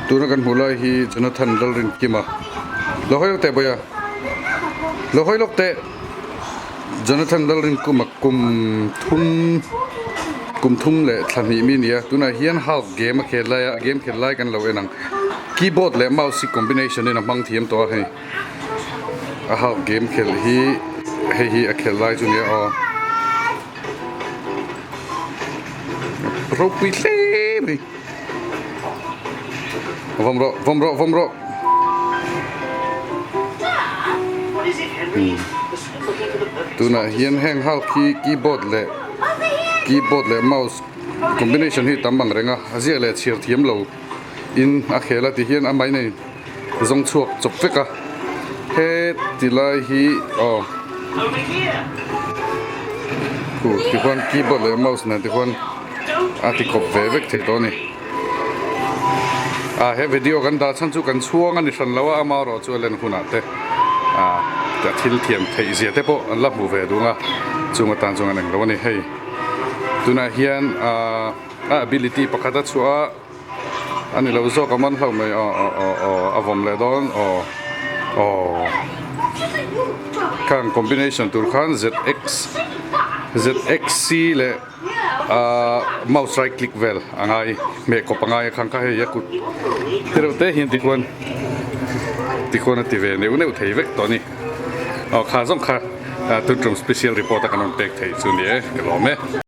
Tuna kan hmuh lai hi Jonathan Lalrinkima lo hawi lawk teh bawiha lo hawi lawk teh Jonathan Lalrinkima kum thum kum thum leh thla hnih mi a ni a tunah hian half game a khel lai a a game khel lai kan lo en ang keyboard leh mouse hi combination in a hmang thiam tawh a hei a half game khelh hi hei hi a khelh lai chu a nia aw. Ropui hle mai vawm rawh vawm rawh vawm rawh tunah hian heng ho khi keyboard leh keyboard leh mouse combination hi tam ang reng a a ziak leh chhiar thiam lo in a khel a ti hian a mai nei zawng chhuak chawp vek a heti lai hi aw khu tikhuan keyboard leh mouse nen tikhuan a ti kawp ve vek thei tawh a ni ah he video kan dah chhan chu kan chhuang a ni hran lo a amaherawh chu a len hunah te ah a thil thiam theih zia te pawh an la hmu ve duh ang a chung atan chuan an englo a ni hei tunah hian ah a ability pakhat a chhuah a. A ni lo zawk a man hlauh mai aw aw aw aw a vawm leh dawn aw aw khang combination tur khan zx zxc leh ahh mouse right click vel a ngai hmeh kawp a ngai a khang kha hei a kut te reuh te hian tikhuan tikhuan a ti ve neuh neuh thei vek tawh a ni aw kha zawng kha tun tum special report a kan rawn pek theih chu ni e ka lawm e.